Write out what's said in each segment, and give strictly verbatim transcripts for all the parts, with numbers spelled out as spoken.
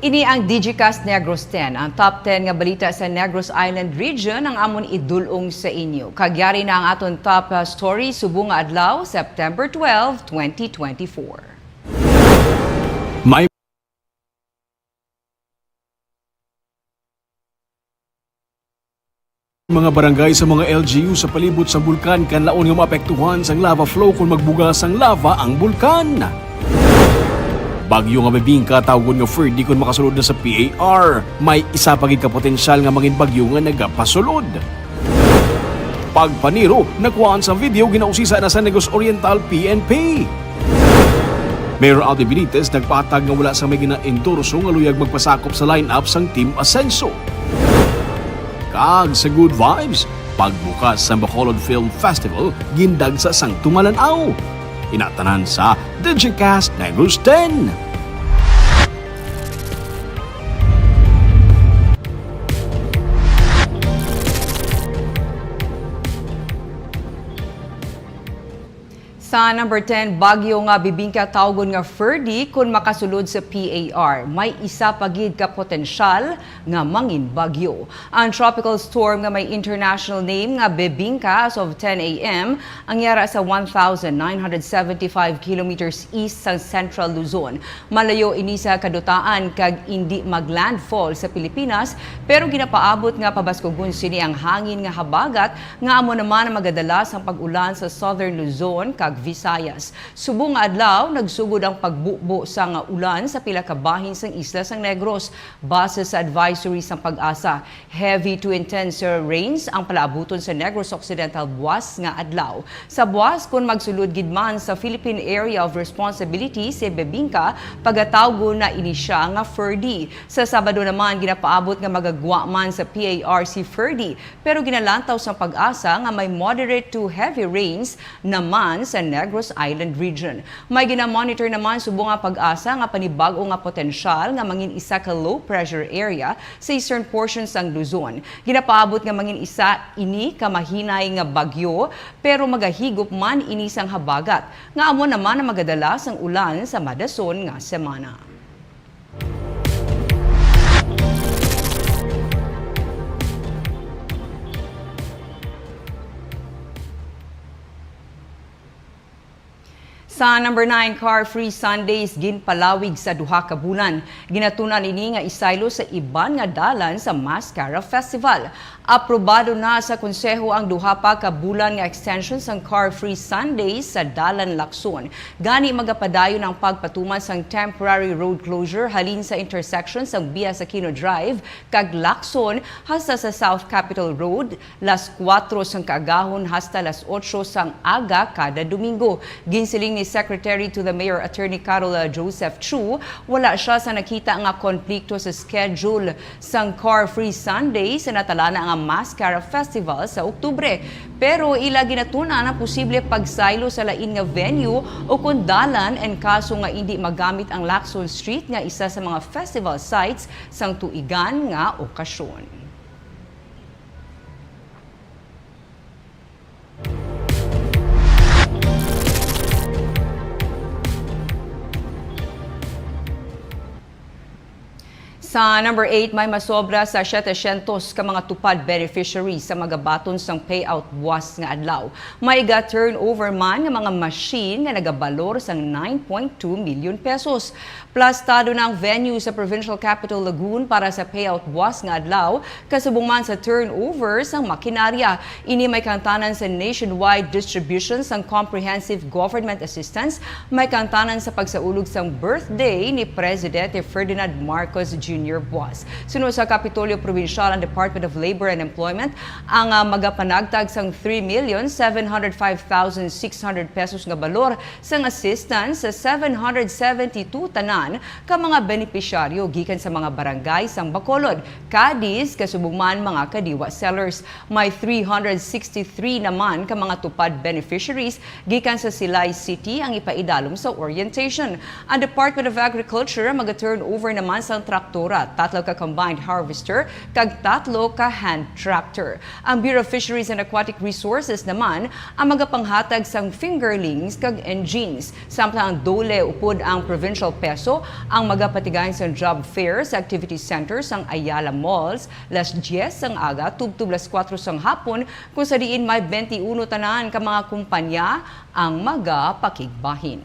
Ini ang Digicast Negros ten, ang top ten nga balita sa Negros Island Region ang amon idul-ong sa inyo. Kag yari na ang aton top, ah, story subong nga adlaw, September twelve, twenty twenty-four. May mga barangay sa mga L G U sa palibot sa bulkan Kanlaon nga maapektuhan sang lava flow kon magbuga sang lava ang bulkan. Bagyo nga Bebingka tawgon nga Ferdy kon makasulod na sa P A R. May isa pa gid ka potensyal nga mangin bagyo nga nagapasulod. Pagpaniro, nakuhaan sa video, ginausisa na sa Negros Oriental P N P. Mayor Alvin Benitez nagpatag nga wala sa may gina-endorso nga luyag magpasakop sa lineup sang Team Asenso. Kag sa Good Vibes, pagbukas sa Bacolod Film Festival, gindagsa sang tumalan-aw. Inatanan sa Digicast Negros ten. Sa number ten, bagyo nga Bebingka tawgon nga Ferdy kon makasulod sa P A R. May isa pa gid ka potensyal nga mangin bagyo. Ang tropical storm nga may international name nga Bebingka as of ten a m ang yara sa one thousand nine hundred seventy-five kilometers east sang Central Luzon. Malayo ini sa kadutaan kag indi maglandfall sa Pilipinas, pero ginapaabot nga pabaskugon sini ang hangin nga habagat nga amo naman ang magadala sang pag-ulan sa Southern Luzon kag Visayas. Subong nga adlaw, nagsugod ang pagbubo sang ulan sa pila ka bahin sang isla sang Negros. Base sa advisory sang PAGASA, heavy to intense rains ang palaabuton sa Negros Occidental buas nga adlaw. Sa buas, kon magsulod gid man sa Philippine Area of Responsibility si Bebingka, pagatawgon na ini sia nga Ferdy. Sa Sabado naman, ginapaabot nga magagwa man sa P A R si Ferdy, pero ginalantaw sang PAGASA nga may moderate to heavy rains naman sa Negros Island Region. May ginamonitor naman subong nga PAGASA nga panibag-o nga potensyal nga mangin isa ka low pressure area sa eastern portion sang Luzon. Ginapaabot nga mangin isa ini ka mahinay nga bagyo, pero magahigop man ini sang habagat, nga amo naman ang magadala sang ulan sa madason nga semana. Sa number nine, Car Free Sundays ginpalawig sa duha ka bulan. Ginatun-an ini nga isaylo sa iban nga dalan sa Mascara Festival. Aprobado na sa Konseho ang duha pa ka bulan nga extension sang Car Free Sundays sa Dalan Lacson. Gani, magapadayon ang pagpatuman sang temporary road closure halin sa intersection sang Bias Aquino Drive kag Lacson hasta sa South Capitol Road, las kuwatro sang kaagahon hasta las otso sang aga kada Domingo. Ginsiling ni Secretary to the Mayor Attorney Carol, uh, Joseph Chu, wala sia sa nakita nga konplikto sa schedule sang Car Free Sunday sa natalana nga Mascara Festival sa Oktubre. Pero ila ginatun-an ang posible pagsaylo sa lain nga venue o kon dalan en kaso nga indi magamit ang Lacson Street nga isa sa mga festival sites sang tuigan nga okasyon. Sa number eight, may masobra sa setecientos ka mga TUPAD beneficiaries sa magabaton sang payout buas nga adlaw. May ga-turnover man nga mga machine nga nagabalor sang nine point two million pesos. Plastado na ang venue sa Provincial Capital Lagoon para sa payout buas nga adlaw, kasubong man sa turnover sang makinarya. Ini may kaangtanan sa nationwide distribution sang comprehensive government assistance, may kaangtanan sa pagsaulog sang birthday ni Presidente Ferdinand Marcos Junior buas. Suno sa Kapitolyo Probinsyal, ang Department of Labor and Employment ang, ah, magapanagtag sang three million seven hundred five thousand six hundred pesos nga balor sang assistance sa seven hundred seventy-two tanan ka mga benepisyaryo gikan sa mga barangay sang Bacolod, Cadiz, kasubong man mga kadiwa sellers. May three hundred sixty-three naman ka mga TUPAD beneficiaries gikan sa Silay City ang ipaidalom sa orientation. Ang Department of Agriculture maga-turnover naman sang traktor tatlo ka combined harvester, kag tatlo ka hand tractor. Ang Bureau of Fisheries and Aquatic Resources naman ang magapanghatag sang fingerlings kag engines. Samtang ang DOLE upod ang Provincial PESO ang magapatigayon sang job fair sa activity center sang Ayala Malls, las diez sang aga tubtob las kuwatro sang hapon, kung sa diin may twenty-one tanan ka mga kumpanya ang magapakigbahin.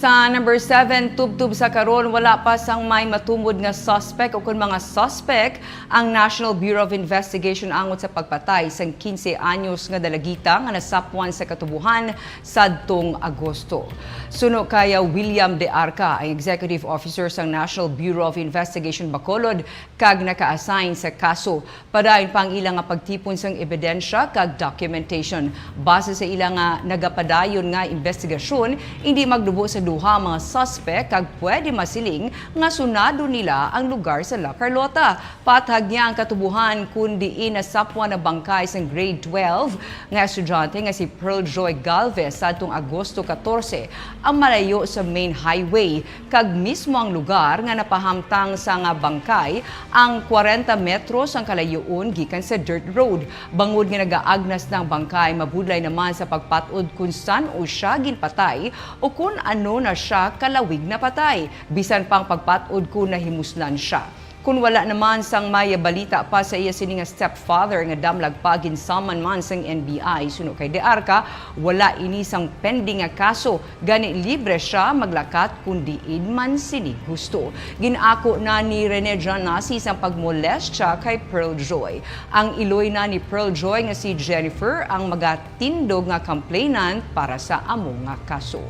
Sa number seven, tubtob sa karon, wala pa sang may matumod nga suspect o kon mga suspect ang National Bureau of Investigation angot sa pagpatay sang quince anyos nga dalagita nga nasapwan sa katubuhan sadtong Agosto. Suno kay William De Arca, ang Executive Officer sang National Bureau of Investigation Bacolod, kag naka-assign sa kaso. Padayon pa ang ila nga pagtipon sang ebidensya kag documentation. Base sa ila nga nagapadayon nga investigasyon, indi magdubo sa duha ang mga suspect kag pwede masiling nga sunado nila ang lugar sa La Carlota. Paathag niya ang katubuhan kon diin nasapwan ang bangkay sang grade twelve nga estudyante nga si Pearl Joy Galvez sadtong Agosto katorse, ang malayo sa main highway, kag mismo ang lugar nga napahamtang sang bangkay ang kwarenta metros ang kalayoon gikan sa dirt road. Bangod nga nagaagnas na ang bangkay, mabudlay naman sa pagpat-od kon san-o sia ginpatay o kon ano na sia kalawig napatay, bisan pa ang pagpat-od kon nahimuslan sia. Kon wala naman sang may balita pa sa iya sini nga stepfather nga damlag pa, ginsaman man sang N B I. Suno kay De Arca, wala ini sang pending nga kaso, gani libre sia maglakat kon diin man sini gusto. Gin-ako na ni Rene Janasi sang pagmolestya kay Pearl Joy. Ang iloy na ni Pearl Joy nga si Jennifer ang magatindog nga complainant para sa amo nga kaso.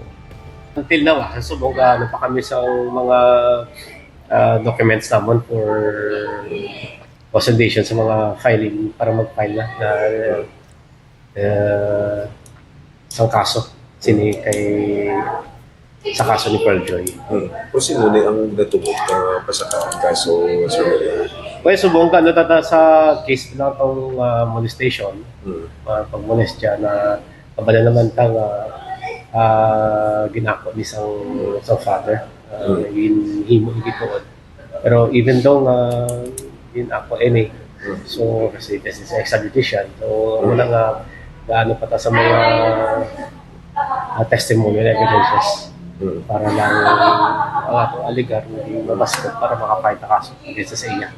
Until now, ah, subong ka, ano pa kami sa mga, ah, documents namon for consultation sa mga filing para mag-file na, na, ah, sang kaso sini kay sa kaso ni Pearl Joy. Hmm. Pero sino ni ang natubod nga pasakaan kaso, Sir Maria? Well, subong ka, ano, tata sa case na tong, ah, molestation, Hmm. ah, pag-molest siya na kabalo naman ta nga, ah, gin-ako ni sang, sang father, ah, Hmm. ginhimo, gituod. Pero even though nga gin-ako ini, Mm. So, kasi this is extradition. So, Mm. wala nga gaano pa ta sa mga, ah, testimonial evidences Mm. para lang ang ato alegar nga mabasket para maka-file ta kaso against sa iya.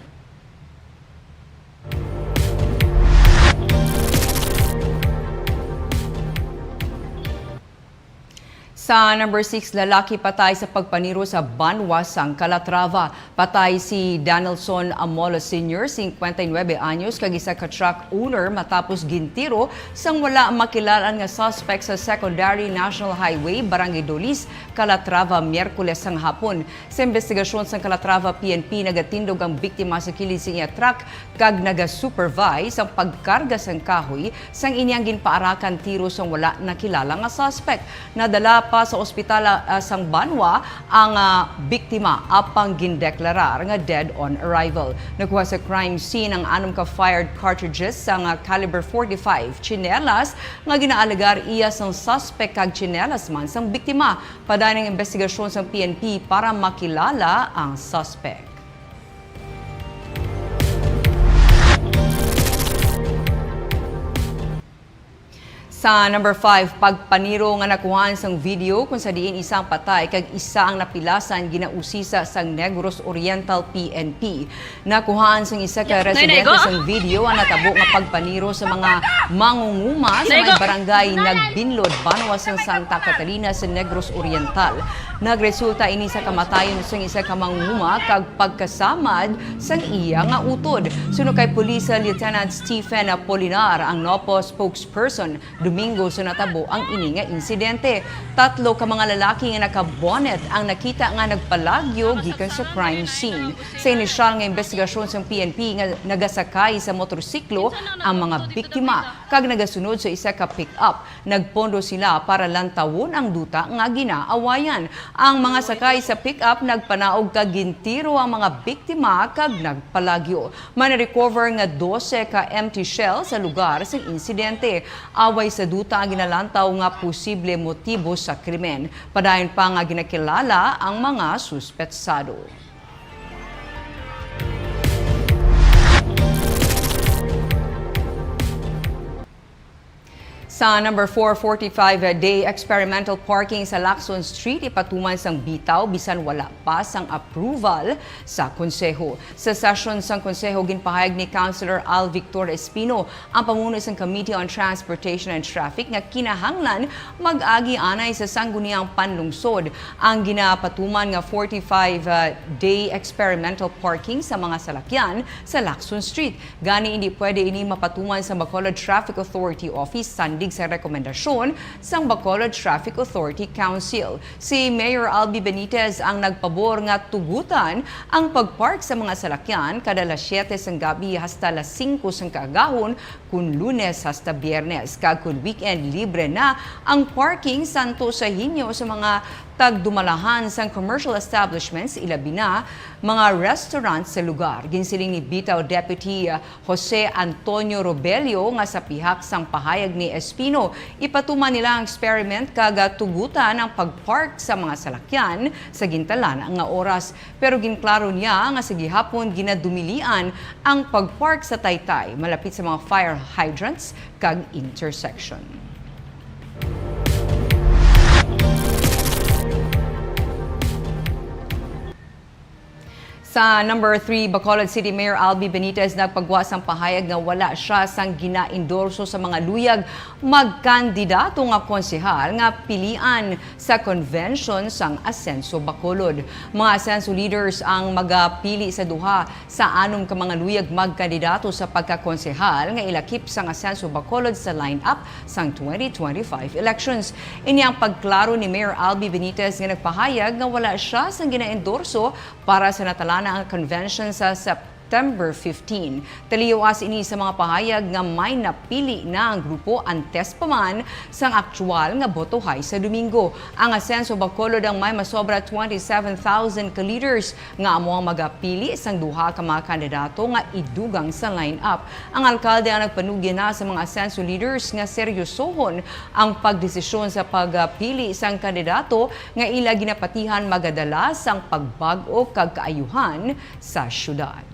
Sa number six, lalaki patay sa pagpaniro sa banwa sang Calatrava. Patay si Donaldson Amolo Senior, cincuenta y nueve anyos, kag isa ka truck owner matapos gintiro sang wala makilalan nga suspect sa Secondary National Highway, Barangay Dolis, Calatrava, Miyerkules sang hapon. Sa investigasyon sang Calatrava P N P, nagatindog ang biktima sa kilid sa iya truck kag naga-supervise ang pagkarga sang kahoy sang inyang ginpaarakan tiro sang wala nakilala nga suspect. Nadala pa sa ospital, ah, sang banwa ang, ah, biktima, apang gindeklarar nga dead on arrival. Nakuha sa crime scene ang anom ka fired cartridges sang, ah, caliber forty-five, tsinelas nga ginaalegar iya sang suspect kag tsinelas man sang biktima. Padayon ang investigasyon sang P N P para makilala ang suspect. Sa number five, pagpaniro nga nakuhaan sang video kung sa diin isa ang patay kag isa ang napilasan ginausisa sang Negros Oriental P N P. Nakuhaan sang isa ka residente sang video ang natabo nga pagpaniro sa mga mangunguma sa may barangay Nagbinlod, banwa sang Santa Catalina sa Negros Oriental. Nagresulta ini sa kamatayon sang isa ka mangunguma kag pagkasamad sang iya nga utod. Suno kay Police Lieutenant Stephen Apolinar, ang NOPO spokesperson, Domingo sa natabo ang ini nga insidente. Tatlo ka mga lalaki nga naka-bonnet ang nakita nga nagpalagyo gikan sa crime scene. Sa inisyal nga imbestigasyon sang P N P nga nagasakay sa motorsiklo ang mga biktima kag nagasunod sa isa ka pick-up. Nagpondo sila para lantawon ang duta nga ginaawayan. Ang mga sakay sa pick-up nagpanaog kag gintiro ang mga biktima kag nagpalagyo. May na-recover nga dose ka empty shell sa lugar sang insidente. Away sa duta ang ginalantaw nga posible motibo sa krimen. Padayon pa nga ginakilala ang mga suspetsado. Sa number four, forty-five day experimental parking sa Lacson Street ipatuman sang bitaw bisan wala pa sang approval sa konseho. Sa session sang konseho, ginpahayag ni Councilor Al Victor Espino, ang pamuno sang Committee on Transportation and Traffic, nga kinahanglan mag-agi anay sa sangguniang panlungsod ang ginapatuman nga forty-five day experimental parking sa mga salakyan sa Lacson Street. Gani, hindi pwede ini mapatuman sa Bacolod Traffic Authority Office sandig sa rekomendasyon sang Bacolod Traffic Authority Council. Si Mayor Albee Benitez ang nagpabor nga tugutan ang pagpark sa mga salakyan kada alas siyete sang gabi hasta alas singko sang kaagahon, kun Lunes hasta Biyernes, kag kun weekend, libre na ang parking santo sa hinyo sa mga tagdumalahan sang commercial establishments, ilabi na mga restaurant sa lugar. Ginsiling ni Bitaw Deputy, uh, Jose Antonio Robelio nga sa pihak sang pahayag ni Espino, ipatuman nila ang experiment kag, uh, tugutan ang pagpark sa mga salakyan sa gintalana nga oras. Pero ginklaro niya nga sa gihapon ginadumilian ang pagpark sa taytay malapit sa mga fire hydrants kag intersection. Sa number three, Bacolod City Mayor Albee Benitez nagpagwa sang pahayag nga wala sia sang ginaendorso sa mga luyag magkandidato nga konsehal nga pilian sa convention sang Asenso Bacolod. Mga Asenso leaders ang magapili sa duha sa anom ka mga luyag magkandidato sa pagkakonsehal nga ilakip sang Asenso Bacolod sa line-up sang twenty twenty-five elections. Ini ang pagklaro ni Mayor Albee Benitez nga nagpahayag nga wala sia sang ginaendorso para sa natalana nga convention sa September fifteen. Taliwas ini sa mga pahayag nga may napili na ang grupo antes pa man sang aktual nga botohay sa Domingo. Ang Asenso Bacolod ang may masobra twenty-seven thousand ka leaders nga amo ang magapili sang duha ka mga kandidato nga idugang sa line-up. Ang alkalde ang nagpanugyan na sa mga Asenso leaders nga seryosohon ang pagdesisyon sa pagpili sang kandidato nga ila ginapatihan magadala sang pagbag-o kag kaayuhan sa syudad.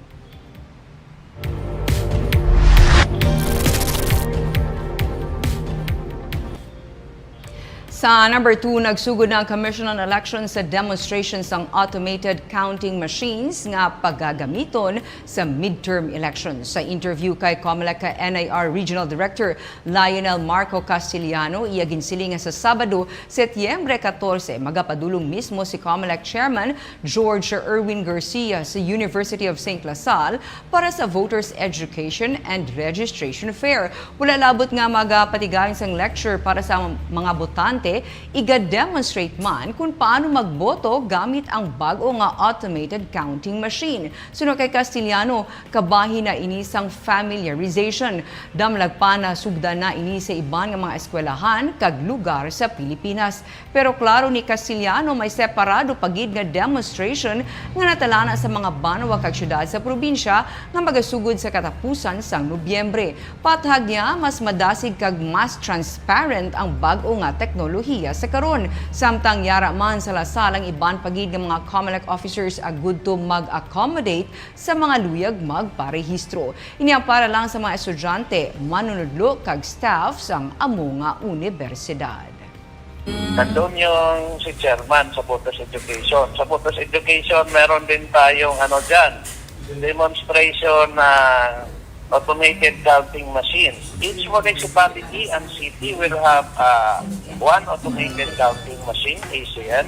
Sa number two, nagsugod na ang Commission on Elections sa demonstration sang automated counting machines nga pagagamiton sa midterm elections. Sa interview kay Comelec ka N I R Regional Director Lionel Marco Castellano, iya ginsiling nga sa Sabado, Setyembre catorce, magapadulong mismo si Comelec Chairman George Erwin Garcia sa University of Saint La Salle para sa Voters Education and Registration Fair. Wala labot nga magapatigayon sang lecture para sa mga botante, iga-demonstrate man kung paano magboto gamit ang bag-o nga automated counting machine. Suno kay Castellano, kabahin na ini sang familiarization. Damlag pa, nasugdan na ini sa iban nga mga eskwelahan kag lugar sa Pilipinas. Pero klaro ni Castellano, may separado pa gid nga demonstration nga natalana sa mga banwa kag syudad sa probinsya nga magasugod sa katapusan sang Nobyembre. Pathag niya, mas madasig kag mas transparent ang bag-o nga teknolohiya sa karon. Samtang yara man sa La Salle, ang iban pa gid nga mga Comelec officers agud to mag-accommodate sa mga luyag magparehistro. Ini ang para lang sa mga estudyante, manunudlo kag staff sang amo nga unibersidad. Nandun yung si chairman sa Voters Education. Sa Voters Education, meron din tayong ano dyan, demonstration na automated counting machine. Each municipality and city will have uh, one automated counting machine, A C M,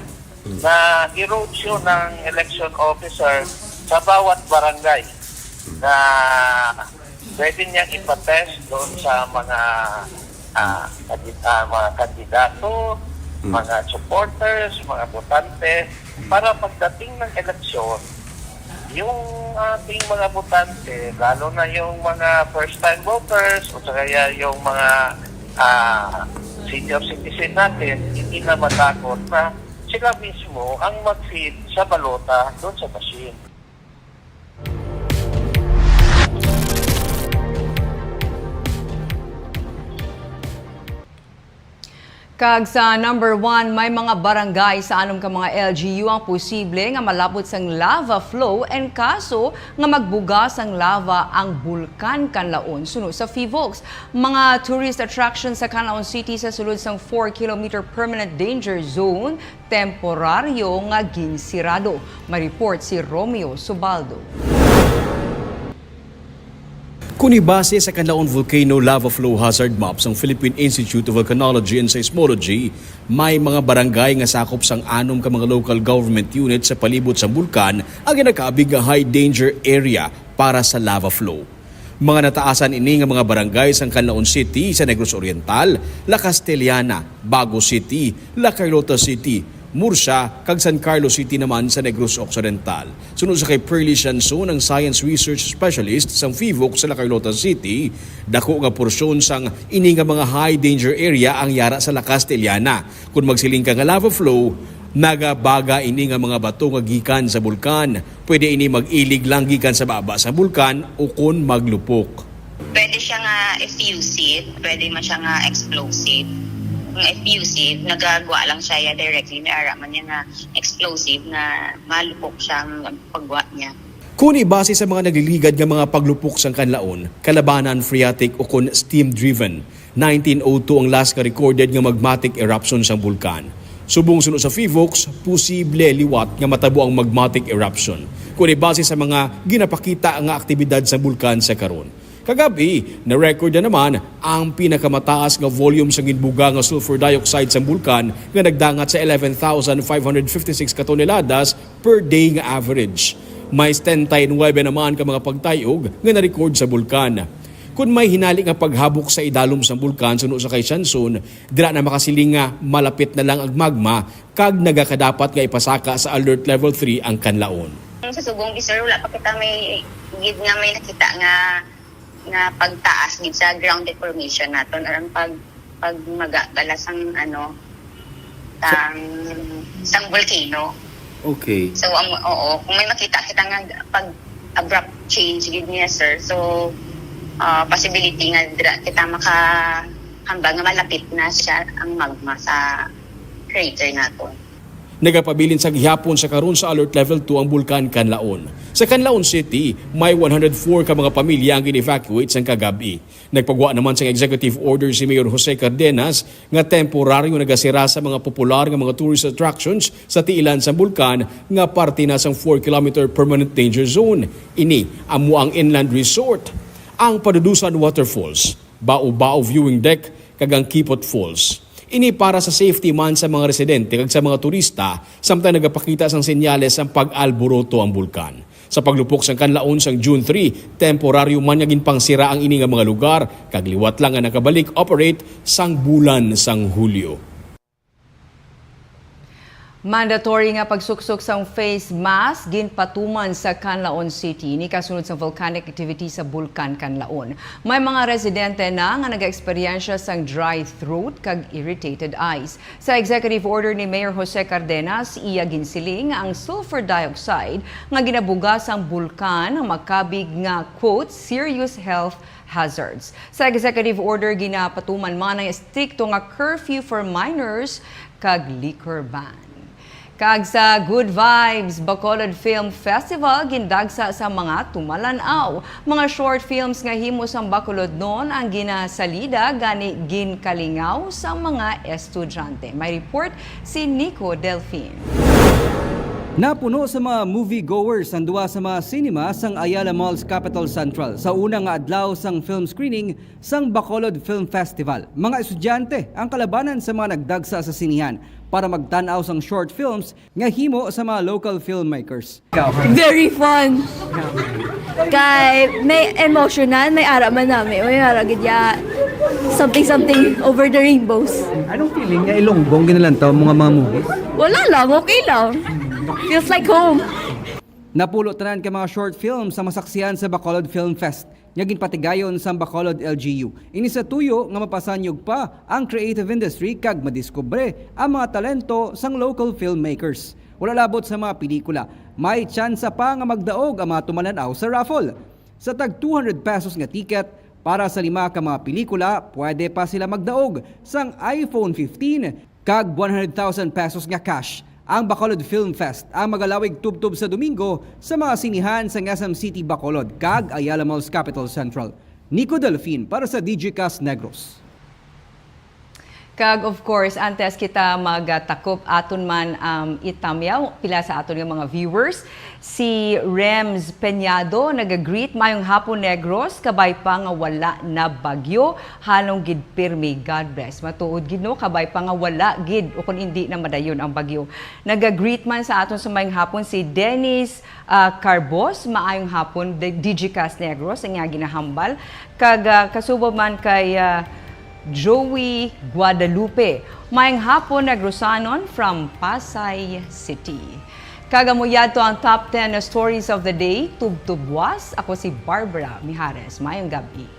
na i-roadshow ng election officer sa bawat barangay na pwede niyang ipatest doon sa mga ah, kandid-, ah, mga kandidato, Mm. mga supporters, mga botante, para pagdating ng eleksyon, yung ating mga botante, lalo na yung mga first-time voters o kaya yung mga, ah, senior citizen natin, hindi na matakot na sila mismo ang mag-feed sa balota doon sa machine. Kag sa number one, may mga barangay sa anom ka mga L G U ang posible nga malapot sang lava flow and kaso nga magbuga sang lava ang Bulkan Kanlaon suno sa Fivox. Mga tourist attraction sa Kanlaon City sa sulod sang four kilometer permanent danger zone, temporaryo nga ginsirado. May report si Romeo Subaldo. Kung ibase sa Kanlaon Volcano Lava Flow Hazard Map sang Philippine Institute of Volcanology and Seismology, may mga barangay nga sakop sang anom ka mga local government unit sa palibot sang bulkan ang ginakabig nga high danger area para sa lava flow. Mga nataasan ini nga mga barangay sang Canlaon City sa Negros Oriental, La Castellana, Bago City, La Carlota City, Murcia, kag San Carlos City naman sa Negros Occidental. Suno sa kay Pearly Sianson, ang science research specialist sang Fivox sa La Carlota City, dako nga porsyon sang ini nga mga high danger area ang yara sa La Castellana. Kon magsiling ka nga lava flow, nagabaga ini nga mga bato nga gikan sa bulkan. Pwede ini mag-ilig lang gikan sa baba sa bulkan ukon maglupok. Pwede siya nga effusive, pwede man siya nga explosive. Kung effusive, nagagwa lang siya ya directly, may ara man niya nga explosive nga malupok siya ang pagwa niya. Kung ibase sa mga nagliligad nga mga paglupok sang Kanlaon, kalabanan phreatic ukon steam-driven, nineteen oh two ang last nga recorded nga magmatic eruption sang bulkan. Subong suno sa Fivox, posible liwat nga matabo ang magmatic eruption. Kung ibase sa mga ginapakita nga aktibidad sa bulkan sa karon. Kagabi, na-record na naman ang pinakamataas nga volume sang ginbuga nga sulfur dioxide sang bulkan nga nagdangat sa eleven thousand five hundred fifty-six ka toneladas per day nga average. May setenta y nuebe naman ka mga pagtayog nga na-record sa bulkan. Kon may hinali nga paghabok sa idalom sang bulkan suno sa kay Sianson, dira na makasiling nga malapit na lang ang magma kag nagakadapat nga ipasaka sa Alert Level three ang Kanlaon. Sa subong, sir, wala pa kita may gid nga may nakita nga nga pagtaas gid sa ground deformation naton, or ang pag, pagmaga bala sang, ano, sang, sang volcano. Okay. So, ang, oo, kung may makita kita nga pag abrupt change gid niya, sir, so, ah, possibility nga dira kita makahambal nga malapit na siya ang magma sa crater naton. Nagapabilin sa gihapon sa karon sa Alert Level two ang Bulkan Kanlaon. Sa Kanlaon City, may one hundred four ka mga pamilya ang gin-evacuate sang kagab-i. Nagpagwa naman sang executive order si Mayor Jose Cardenas nga temporaryo nagasira sa mga popular nga mga tourist attractions sa tiilan sang bulkan nga parte na sang four kilometer permanent danger zone. Ini amo ang Inland Resort, ang Padudusan Waterfalls, Bao-Bao Viewing Deck, kag ang Kipot Falls. Ini para sa safety man sa mga residente kag sa mga turista, samtang nagapakita sang senyales sang pag-alboroto ang bulkan. Sa paglupok sang Kanlaon sang June three, temporaryo man nga ginpangsira ang ini nga mga lugar, kag liwat lang nga nakabalik operate sang bulan sang Hulyo. Mandatory nga pagsuksok sang face mask ginpatuman sa Canlaon City, ni kasunod sa volcanic activity sa Bulkan Canlaon. May mga residente na nga nag-eksperyensya sang dry throat kag irritated eyes. Sa executive order ni Mayor Jose Cardenas, iya ginsiling nga ang sulfur dioxide nga ginabuga sang bulkan makabig nga, quote, serious health hazards. Sa executive order, ginapatuman man ang estrikto nga curfew for minors kag liquor ban. Kag sa Good Vibes Bacolod Film Festival, gindagsa sa mga tumalan-aw. Mga short films nga himo sang Bacolodnon ang ginasalida, gani ginkalingaw sa mga estudyante. May report si Nico Delfin. Napuno sa mga moviegoers ang duha sa mga cinema sang Ayala Malls Capital Central sa una nga adlaw sang film screening sang Bacolod Film Festival. Mga estudyante ang kalabanan sa mga nagdagsa sa sinihan para magtan-aw sang short films nga himo sa mga local filmmakers. Very fun. Kay may emotional, may ara man nami, may ara gid ya. Something, something over the rainbows. Anong feeling nga Ilonggo ang ginalantaw mo nga mga movies? Wala lang, okay lang. Feels like home. Napulo tanan ka mga short films ang masaksihan sa Bacolod Film Fest nga ginpatigayon sang Bacolod L G U. Ini sa tuyo nga mapasanyog pa ang creative industry kag madiskubre ang mga talento sang local filmmakers. Wala labot sa mga pelikula, may tsansa pa nga magdaog ang mga tumalan-aw sa raffle. Sa tag two hundred pesos nga ticket, para sa lima ka mga pelikula, pwede pa sila magdaog sang iPhone fifteen kag one hundred thousand pesos nga cash. Ang Bacolod Film Fest ang magalawig tubtob sa Domingo sa mga sinihan sang S M City Bacolod kag Ayala Malls Capital Central. Nico Delfin para sa Digicast Negros. Kag of course, antes kita magatakop, aton man, um, itamyaw pila sa aton nga mga viewers. Si Rems Peñado nag-greet, "Mayong hapon, Negros, kabay pa nga wala na bagyo, halong gid pirmi. God bless." Matuod gid, no, kabay pa nga wala gid o kung hindi na madayon ang bagyo. Nag-greet man sa aton sa mayong hapon si Dennis, ah, Carbos. "Maayong hapon, D-, Digicast Negros," ang iya ginahambal. Kag, ah, kasubo man kay, ah, Joey Guadalupe. "Mayong hapon, Negrosanon," from Pasay City. Kag amo yadto ang top ten stories of the day. Tubtob buwas, ako si Barbara Mijares. Mayong gab-i.